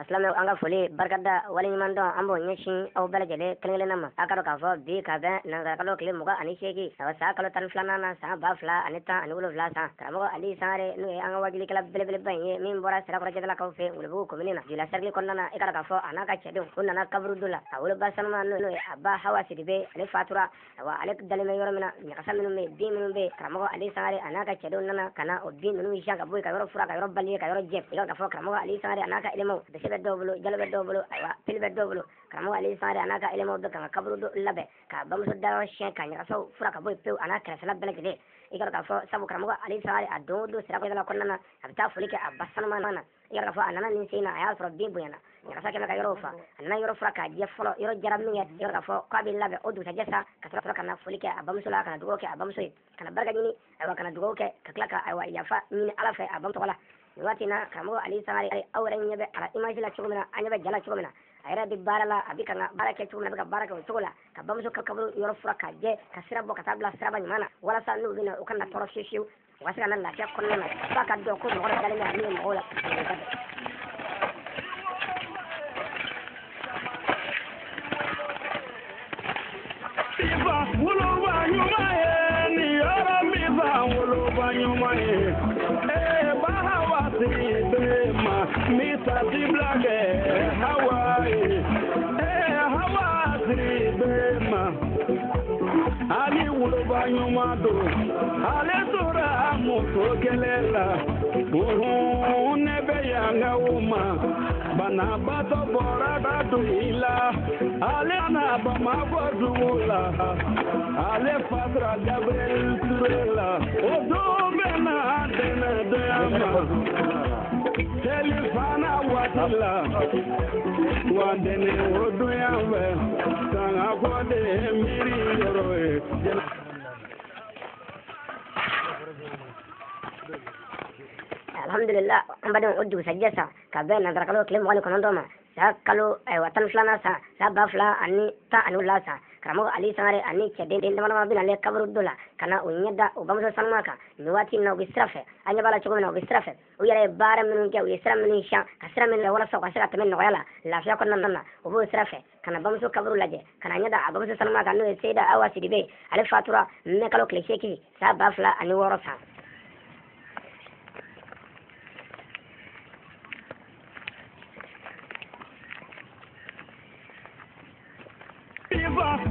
Silamɛw, an ka foli, barikada, waleɲuman dɔn, an b'o ɲɛsin aw bɛɛ lajɛlen kelen kelenna ma. A ka dɔn k'a fɔ bi, ka bɛn nanzara tile 28, awa, san kalo 12nan na, san 2017 san, karamɔgɔ Ali Sangare, n'o ye an ka wajulikɛla belebeleba in ye, min bɔra Sirakɔrɔ Jadalakaw fɛ Wulubugu komini na, Jula cercle kɔnɔna na, i ka dɔn k'a fɔ a n'a ka cɛdenw, u nana kaburudo la a woloba sanuma, n'o ye a ba Hawa Sidibe, ale fatura, awa, ale dalen bɛ yɔrɔ min na, ɲagasa minnu bɛ yen, bin minnu bɛ yen, karamɔgɔ Ali Sangare a n'a ka cɛdenw nana ka na o bin ninnu siyan ka bɔ yen, ka yɔrɔ fura, ka yɔrɔ baliye, ka yɔrɔ jɛ. I ka k'a fɔ karamɔgɔ Ali Sangare a n'a ka éléments, bese bɛ dɔw bolo, jalo bɛ dɔw bolo, ayiwa, pili bɛ dɔw bolo. Karamɔgɔ Ali Sangare a n'a ka éléments bɛ kan ka kaburudo labɛn, ka bamuso dayɔrɔ siɲɛ, ka ɲagasaw fura ka bɔ yen pewu, a n'a kɛrɛfɛla bɛɛ lajɛlen. I ka k'a fɔ sabu karamɔgɔ Ali Sangare, a don o don Sirakɔrɔ kɔnɔna na, a bɛ taa foli kɛ a ba sanuman na. I ka k'a fɔ a nana nin sen na, a y'a sɔrɔ bin bonyana, ɲagasa kɛmɛ ka yɔrɔw fa. A nana yɔrɔ fura k'a jɛ fɔlɔ. Yɔrɔ jara min kɛ, i ka k'a fɔ k'a bɛ labɛn o dugusajɛ sa, ka sɔrɔ ka na foli kɛ a bamuso la, ka na dugawu kɛ a bamuso ye, ka na barika ɲini, ayiwa, ka na dugawu kɛ, ka tila ka, ayiwa, yafa ɲini Ala fɛ a bamuso tɔgɔ la. Nin waati in na, karamɔgɔ Ali Sangare, aw yɛrɛ ɲɛ bɛ a la image la cogo min na, an ɲɛ bɛ ja la cogo min na, a yɛrɛ bɛ baara la, a bɛ ka baara kɛ cogo min na, a bɛ ka baara kɛ o cogo la, ka bamuso ka kaburu yɔrɔ fura k'a jɛ, ka sira bɔ ka taa bila siraba ɲuman na, walasa n'u bɛ na, u kana tɔɔrɔ fiyewu fiyewu, u ka se ka na lafiya kɔnɔna na, f'a ka dɔn ko mɔgɔ dɔ dalen bɛ min ye mɔgɔw la. Woloba ɲuman ye nin yɔrɔ min fa, woloba ɲuman ye ee bahawa Sidibe ma misa tibila kɛ Hawa ye ee Hawa Sidibe ma. Ali woloba ɲuman don, ale tora muso kɛlɛ la. Ne bɛ yanga o ma, banabaatɔ bɔra ka don i la, ale na Bamakɔ dugu la, ale fasara Gabriel Ture la, o don bɛ na dɛmɛ donya ma selifana waati la, wa dɛnɛ o donya fɛ sanga kɔ de miiri yɔrɔ ye. Alhamdulillah, an badenw, o dugusajɛ sa, ka bɛn nanzarakalo tile 29 ma, san kalo, ayiwa, 12nan san, san 2017 san, karamɔgɔ Ali Sangare ani cɛden den dama dama bɛ nalen kaburu dɔ la, ka na u ɲɛ da u bamuso sanuma kan. Nin waati in na, u bɛ sira fɛ, an ɲɛ b'a la cogo min na, u bɛ sira fɛ. U yɛrɛ ye baara minnu kɛ, u ye sira minnu siyan, ka sira minnu walasa u ka se ka tɛmɛ nɔgɔya la lafiya kɔnɔna na, u b'o sira fɛ ka na bamuso kaburu lajɛ, ka na ɲɛ da a bamuso sanuma kan, n'o ye Seyida Awa Sidibe. Ale fatura mɛ kalo tile 8, san 2006 san.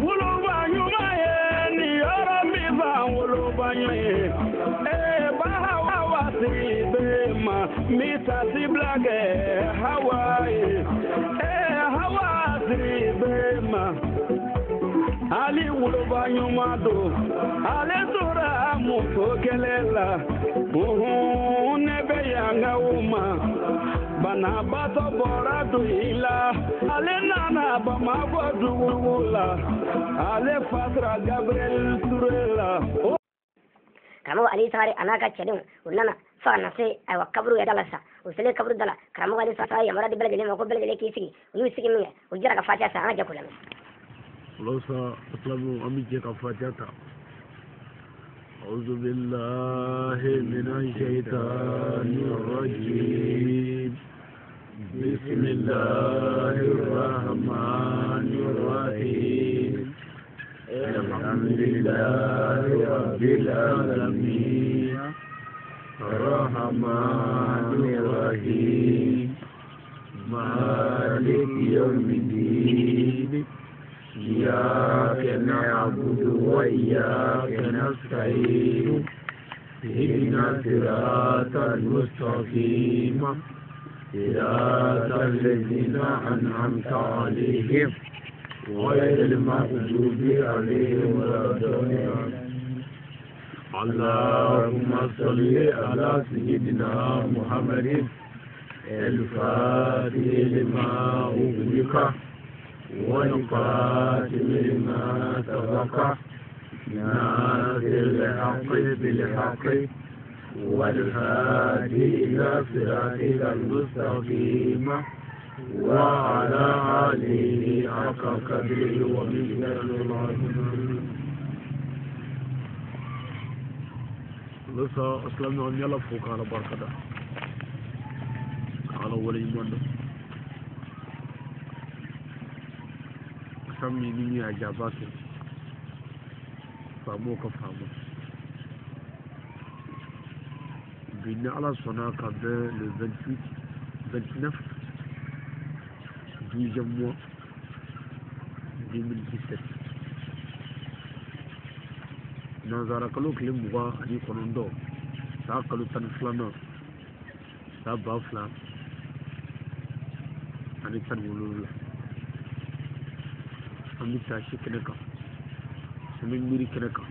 Woloba ɲuman ye nin yɔrɔ min fa, woloba ɲuman ye ee bahawa Sidibe ma misa tibila kɛ Hawa ye ee Hawa Sidibe ma. Ali woloba ɲuman don, ale tora muso kɛlɛ la. Ne bɛ yanga o ma, banabaatɔ bɔra don i la, ale nana Bamakɔ dugu la, ale fasara Gabriel Ture la. Karamɔgɔ Ali Sangare a n'a ka cɛdenw, u nana fo ka na se, ayiwa, kaburu yɛrɛ la sa. U selen kaburu da la, karamɔgɔ Ali Sangare yamaruya di bɛɛ lajɛlen ma ko bɛɛ lajɛlen k'i sigi. U y'u sigi min kɛ, u jɛra ka fatiya san. An ka jɛ k'u lamɛn. Walasa silamɛw, an bɛ jɛ ka fatiya ta. أعوذ بالله من الشيطان الرجيم، بسم الله الرحمن الرحيم، الحمد لله رب العالمين، الرحمن الرحيم، مالك يوم الدين، إياك نعبد وإياك نستعين، اهدنا الصراط المستقيم، صراط الذين أنعمت عليهم، غير المغضوب عليهم ولا الضالين. اللهم صل على سيدنا محمد الفاتح لما أغلق، والقاتل لما سبق، ناصر الحق بالحق، والهادي إلى صراطك المستقيم، وعلى آله حق قدره ومقداره العظيم. Lasa silamɛw, an bɛ Ala fo k'Ala barika da, k'Ala waleɲuman dɔn. San min ni min y'a diya a b'a kɛ, faamaw ka faama. Bi ni Ala sɔnna ka bɛn le 28 29 12e mois 2017, nanzara kalo tile 29, san kalo 12nan, san 2017. An bɛ taasi kɛnɛ kan, an bɛ miiri kɛnɛ kan,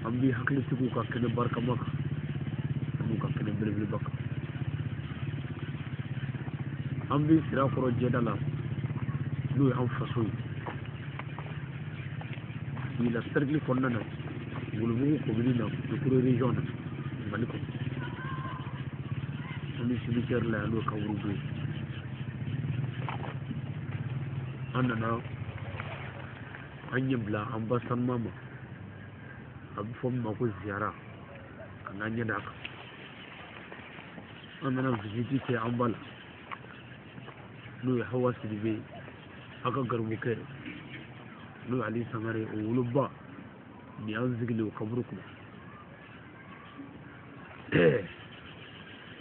an bɛ hakilitigiw ka kɛnɛ barikama kan, an b'u ka kɛnɛ belebeleba kan. An bɛ Sirakɔrɔ jɛda la, n'o ye an faso ye. Bi la cercle kɔnɔna na, Wolobugu commune na, Kulukoro région na, Mali kɔnɔ. An bɛ cimetière la yan, n'o ye kaburudo ye. An nana an ɲɛ bila an ba sanuma ma, a bɛ fɔ min ma ko ziyara, ka n'an ɲɛ d'a kan. An nana visite kɛ an ba la, n'o ye Hawa Sidibe ye, a ka garibukɛ n'o ye Ali Sangare, o woloba nin y'an sigilen o kaburu kunna.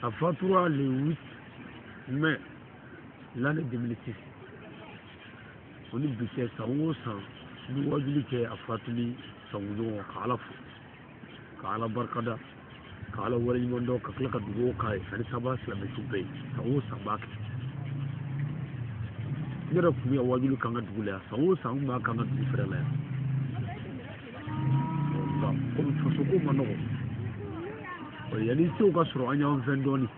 A fatura le 8 mai l'année 2006. O ni bi cɛ, san o san n bɛ wajuli kɛ a fatuli sankuɲɔgɔn, ka Ala fo, ka Ala barikada, ka Ala waleɲuman dɔn, ka tila ka dugawu k'a ye ani saba silamɛsu bɛɛ ye. San o san b'a kɛ. Ne yɛrɛ tun bɛ wajuli k'an ka dugu la yan, san o san n tun b'a k'an ka dugu fɛrɛ la yan. Nka komi fasoko ma nɔgɔ, yanni sew ka sɔrɔ, an y'an fɛn dɔɔni,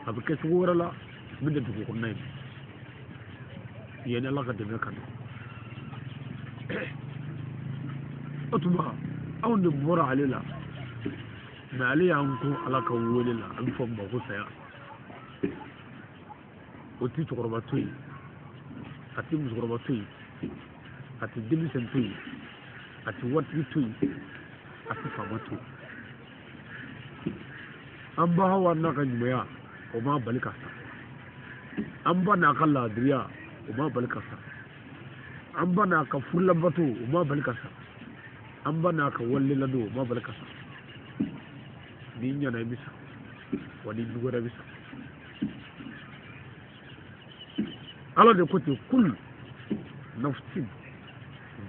a bɛ kɛ cogo wɛrɛ la min tɛ dugu kɔnɔna ye, yanni Ala ka dɛmɛ ka na. O tuma anw de bɔra ale la, mɛ ale y'an ko Ala ka wele la, a bɛ fɔ min ma ko saya. O ti cɛkɔrɔba to yen, a ti musokɔrɔba to yen, a ti denmisɛn to yen, a ti waritigi to yen, a ti faama to yen. An ba Hawa n'a ka ɲumanya, o m'a bali ka sa. An ba n'a ka laadiriya, o m'a bali ka sa. An ba n'a ka furulabato, o m'a bali ka sa. An ba n'a ka waleladon, o m'a bali ka sa. N'i ɲɛna, i bɛ sa, wa n'i juguyara, i bɛ sa. Ala de ko ten: kul nafsin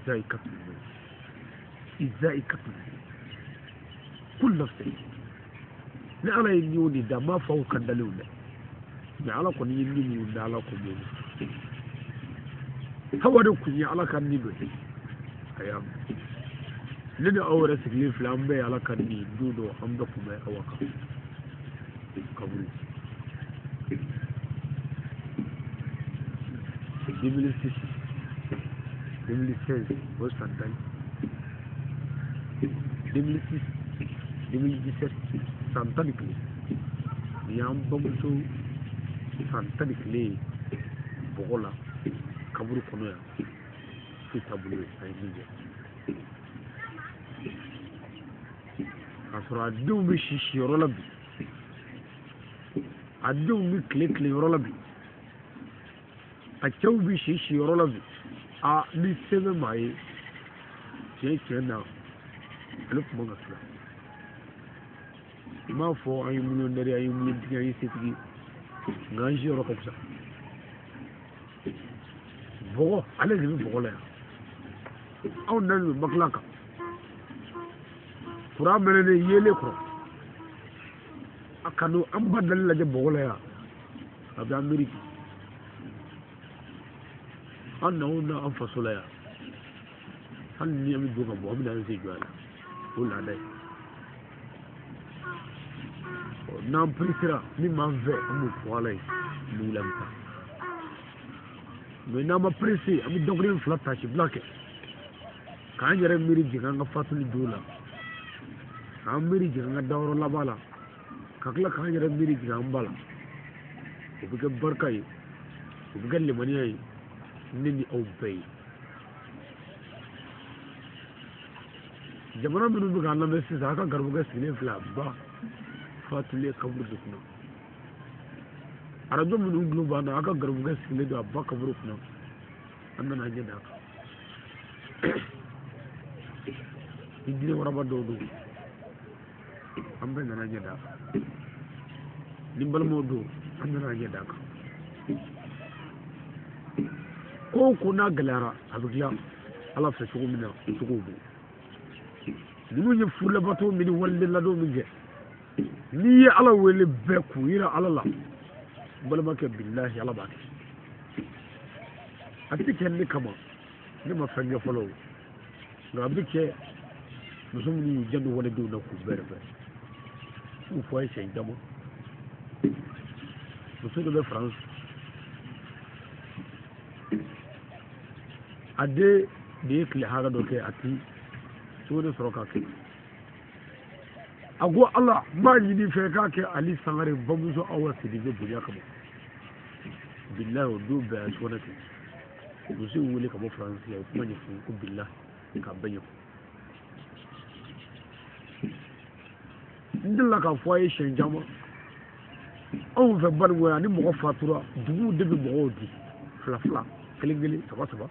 zaikatul maut, zaikatul maut, kul nafsin. Ni Ala ye ni o de da, n b'a fɔ aw ka daliw dɛ, mɛ Ala kɔni ye ni minnu da, Ala ko m'o. Hawa de kun ye Ala ka ni dɔ ye. A y'a mɛn, ne ni aw yɛrɛ sigilen filɛ, an bɛɛ ye Ala ka ni. Don dɔ an bɛɛ kun bɛ Awa kan kaburu. 2006 2016, o san 10 ye. 2006 2017, san 11. Nin y'an bamuso san 11 ye bɔgɔ la kaburu kɔnɔ yan. Foyi t'a bolo ye a ye min kɛ, k'a sɔrɔ a denw bɛ si siyɔrɔ la bi, a denw bɛ tile tile yɔrɔ la bi, a cɛw bɛ si siyɔrɔ la bi. A ni se bɛ maa ye, tiɲɛ tiɲɛ na, ale tun man ka siran. I m'a fɔ an ye miliyɔnɛri, an ye miliyɔntigi, an ye setigi, nka an siyɔrɔ ka fisa bɔgɔ. Ale de bɛ bɔgɔ la yan, anw dalen bɛ bakila kan, kuran mɛnɛnen yeelen kɔrɔ. A ka don an ba dali lajɛ bɔgɔ la yan, a bɛ Ameriki. An na o na an faso la yan, hali ni an bɛ don ka bɔ, an bɛ na an sen jɔ a la, o laada ye. N'an peresera, min b'an fɛ, an b'o fɔ Ala ye, an bɛ wuli, an bɛ taa. Mɛ n'an ma presse, an bɛ dakuruɲɛ fila tasi bila kɛ k'an yɛrɛ miiri jigin an ka fatuli don la, k'an miiri jigin an ka dayɔrɔ laban la, ka tila k'an yɛrɛ miiri jigin an ba la. O bɛ kɛ barika ye, o bɛ kɛ limaniya ye ne ni aw bɛɛ ye. Jamana minnu bɛ k'an lamɛn sisan, a ka garibukɛ sigilen filɛ a ba fatulen kaburu de kunna. Arajo minnu tulo b'an na, a ka garibukɛ sigilen don a ba kaburu kunna. An bɛna an ɲɛ d'a kan. Ni diinɛ waraba dɔw don, an bɛɛ nana ɲɛ d'a kan. Ni balimaw don, an nana ɲɛ d'a kan. Ko o ko n'a gɛlɛyara, a bɛ dilan Ala fɛ cogo min na, o cogo don. Ninnu ye furulabato min ni waliden ladon min kɛ, n'i ye Ala wele bɛɛ k'u yira Ala la, n balimakɛ, bilahi Ala b'a kɛ. A tɛ kɛ ne kama, ne ma fɛn kɛ fɔlɔ o, nka a bɛ kɛ muso minnu y'u janto waledenw na k'u bɛrɛ bɛrɛ. N fɔ a ye siɲɛ caman, muso dɔ bɛ Faransi, a den de ye tile hakɛ dɔ kɛ a ti sugunɛ sɔrɔ k'a kɛ. A ko Ala, n b'a ɲini fɛ k'a kɛ Ali Sangare bamuso Awa Sidibe bonya kama. Bilahi, o don bɛɛ a ye sugunɛ kɛ. Muso in wele ka bɔ Faransi, a ye kuma ɲɛfɔ ko bilahi k'a bɛɛ ɲɛfɔ. N delila k'a fɔ a ye siɲɛ caman, anw fɛ Banikɔ ni mɔgɔ fatura, duguw de bɛ mɔgɔw di fila fila, kelen kelen, saba saba,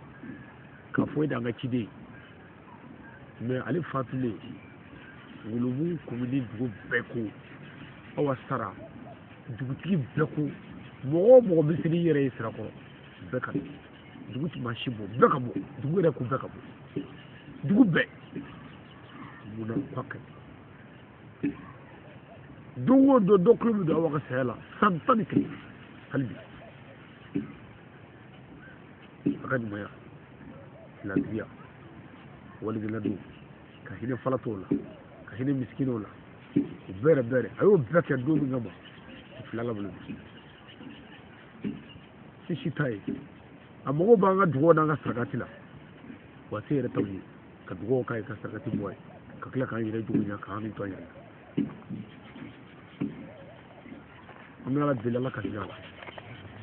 k'a fɔ e d'an ka ciden ye. Mɛ ale fatulen, Wolobugu komini dugu bɛɛ ko Awa sara, dugutigi bɛɛ ko mɔgɔ o mɔgɔ bɛ se n'i yɛrɛ ye Sirakɔrɔ, bɛɛ ka dugu tɛ maa si bɔ, bɛɛ ka bɔ, dugu yɛrɛ ko bɛɛ ka bɔ, dugu bɛɛ. Munna k'a kɛ? Don o don dɔ tulo bɛ don Awa ka saya la, san 11 hali bi. A ka ɲumanya, laadiriya, walidenladon, ka hinɛ falatɔw la, ka hinɛ misikinɛw la, o bɛrɛ bɛrɛ, a y'o bɛɛ kɛ don min kama, o fila la bolo bi si si t'a ye. A mago b'an ka dugawu n'an ka sarakati la, wa se yɛrɛ t'anw ye ka dugawu k'a ye, ka sarakati bɔ a ye, ka tila k'an yɛrɛ jogo ɲa, k'an hakili to an yɛrɛ la. An bɛ Ala deli, Ala ka hinɛ a la.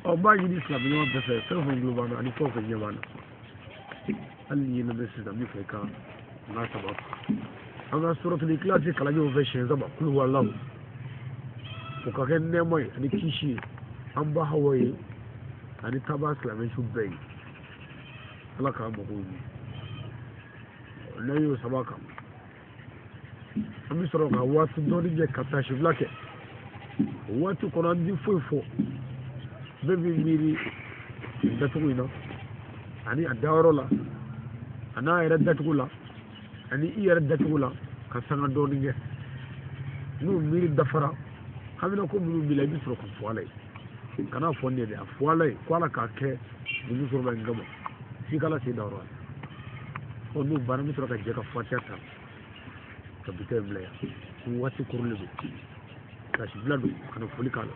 Ɔ, n b'a ɲini silamɛɲɔgɔn bɛɛ fɛ, fɛn o fɛn tulo b'an na ani fɛn o fɛn ɲɛ b'an na, hali n'i ye lamɛn sisan, n bɛ fɛ ka n ka saba an ka suratul ikilasi kalan ɲɔgɔn fɛ siɲɛ saba, kulu walahu, o ka kɛ nɛɛma ye ani kisi ye an ba Hawa ye ani taaba silamɛ su bɛɛ ye. Ala k'an mago ɲɛ. N'an y'o saba kan, an bɛ sɔrɔ ka waati dɔɔni kɛ ka taasibila kɛ. O waati kɔnɔ, an ti foyi fɔ, bɛɛ bɛ miiri nin dacogo in na ani a dayɔrɔ la, a n'a yɛrɛ dacogo la ani i yɛrɛ dacogo la, ka sanga dɔɔni kɛ. N'o miiri dafara, hamina ko minnu b'i la, i bɛ sɔrɔ ka fɔ Ala ye. Kana fɔ ne ye dɛ, a fɔ Ala ye ko Ala k'a kɛ nin musokɔrɔba in kama, f'i k'Ala sen da yɔrɔ la. Ɔ, n'o banna, n bɛ sɔrɔ ka jɛ ka fatiya ta ka bitɛ bila yan. Ni waati kurulen don, taasibila don, ka na foli k'a la.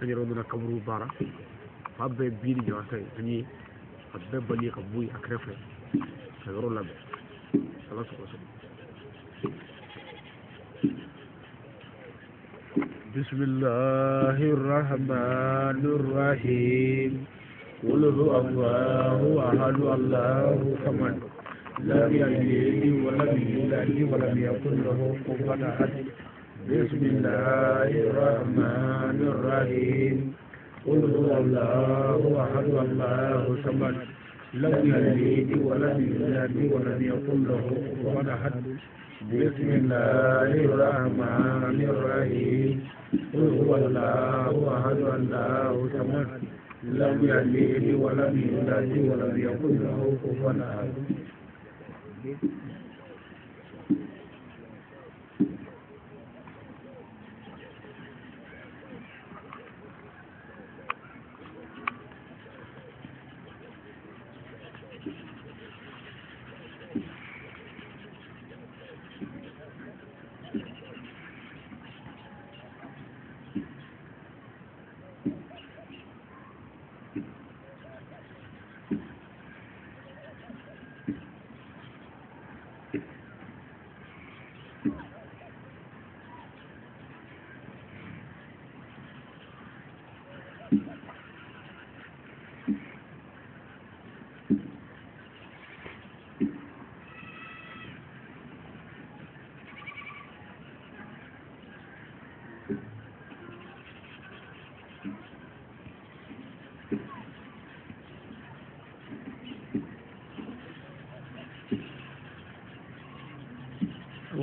An yɛrɛ nana kaburu baara, fa bɛɛ bin ni ɲagasa ye, an ye a bɛɛ bali ka bɔ yen a kɛrɛfɛ ka yɔrɔ labɛn. Ala sɔgɔ sɔgɔ. بسم الله الرحمن الرحيم. قل هو الله أحد، الله الصمد، لم يلد ولم يولد ولم يكن له كفوا أحد. بسم الله الرحمن الرحيم. قل هو الله أحد، الله الصمد، لم يلد ولم يولد ولم يكن له كفوا أحد. بسم الله الرحمن الرحيم. قل هو الله أحد، الله الصمد، لم يلد ولم يولد ولم يكن له كفوا أحد.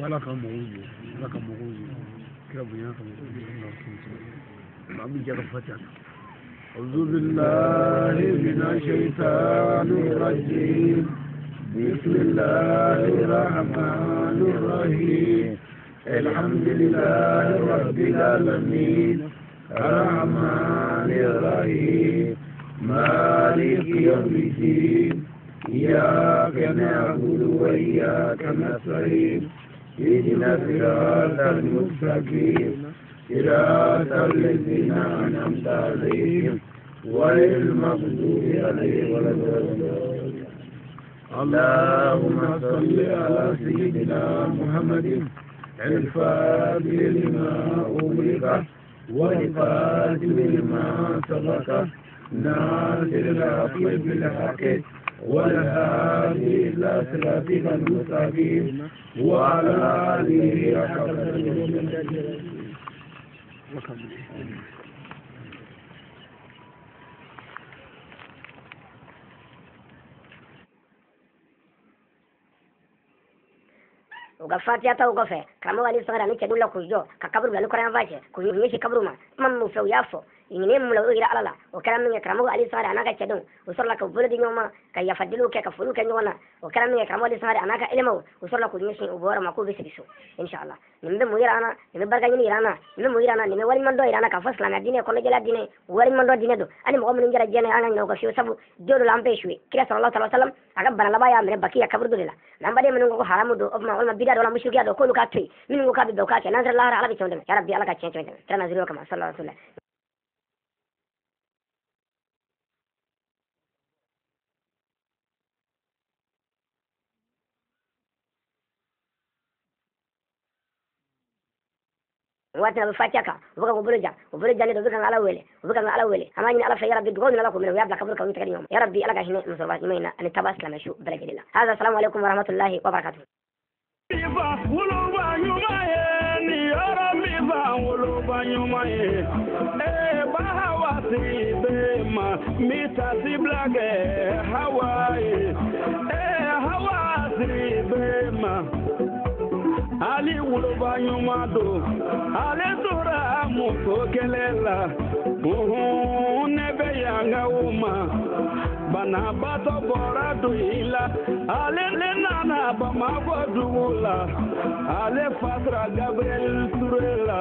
Ala ka mɔgɔw ɲɛ, Ala ka mɔgɔw ɲɛ, kira bonya kama. An bɛ jɛ ka fatiha. أعوذ بالله من الشيطان الرجيم بسم الله الرحمن الرحيم الحمد لله رب العالمين الرحمن الرحيم مالك يوم الدين إياك نعبد وإياك نستعين اهدنا الصراط المستقيم صراط الذين أنعمت عليهم غير المغضوب عليهم ولا الضالين. اللهم صل على سيدنا محمد الفاتح لما أغلق والخاتم لما سبق ناصر الحق بالحق والهادي إلى صراطك المستقيم وعلى آله حق قدره. U ka fatiya taw kɔfɛ, karamɔgɔ Ali Sangare ani cɛdenw la k'u jɔ ka kaburu bila ni kɔrɔnyanfan cɛ, k'u ɲɛsin kaburu ma. Kuma min fɛ, u y'a fɔ ɲinin mun la, o yira Ala la. O kɛra min kɛ, karamɔgɔ Ali Sangare a n'a ka cɛdenw, u sɔrɔla ka bolo di ɲɔgɔn ma ka yafa deliw kɛ, ka foliw kɛ ɲɔgɔn na. O kɛra min kɛ, karamɔgɔ Ali Sangare a n'a ka éléments, u sɔrɔla k'u ɲɛsin u bɔyɔrɔ ma k'u bɛ segin so inshallah. Nin bɛ mun yira an na? Nin bɛ barika ɲini yira an na. Nin bɛ mun yira an na? Nin bɛ waleɲuman dɔ yira an na k'a fɔ silamɛya diinɛ, kɔnɔjɛlenya diinɛ, waleɲuman dɔ diinɛ don. Hali mɔgɔ minnu jɛra diɲɛ na, an ka ɲinɛ o kɔ fiyewu, sabu don dɔ la an bɛɛ ye su ye. Kira sallallahu alaihi wasallam a ka bana laban y'a minɛ Bakiya kaburudo de la. N'an baden minnu ko ko haramu don, o tuma walima bida dɔ la, musirikiya don, k'olu k'a to yen. Minnu ko k'a bɛ bɛn, u k'a kɛ. N'an sera lahara, Ala bɛ tiɲɛ dɛmɛ. Ya Rabbi, Ala ka tiɲɛ tiɲɛ dɛmɛ. Kira naziriw kama sallallahu alaihi wasallam. Waati na bɛ fatiya kan, u bɛ ka u bolo jan, u bolo jalen don, u bɛ ka Ala wele, u bɛ ka Ala wele. An b'a ɲini Ala fɛ, ya Rabbi, dugawu ni Ala k'o minɛ. U y'a bila kaburu kan, u y'u tɛgɛ di ɲɔgɔn ma. Ya Rabbi, Ala ka hinɛ musokɔrɔba ɲuman in na ani taba silamɛ su bɛɛ lajɛlen la. Hada, salamu alaikum warahmatullahi wabarakatuh. Woloba ɲuman ye nin yɔrɔ min fa, woloba ɲuman ye ee bahawa si bɛ ma mi tasi bila kɛ hawa ye ee hawa si bɛ ma. Ali woloba ɲuman don, ale tora muso kɛlɛ la. Ne bɛ yanga o ma, banabaatɔ bɔra don i la, ale le nana Bamakɔ dugu la, ale fasara Gabriel Ture la.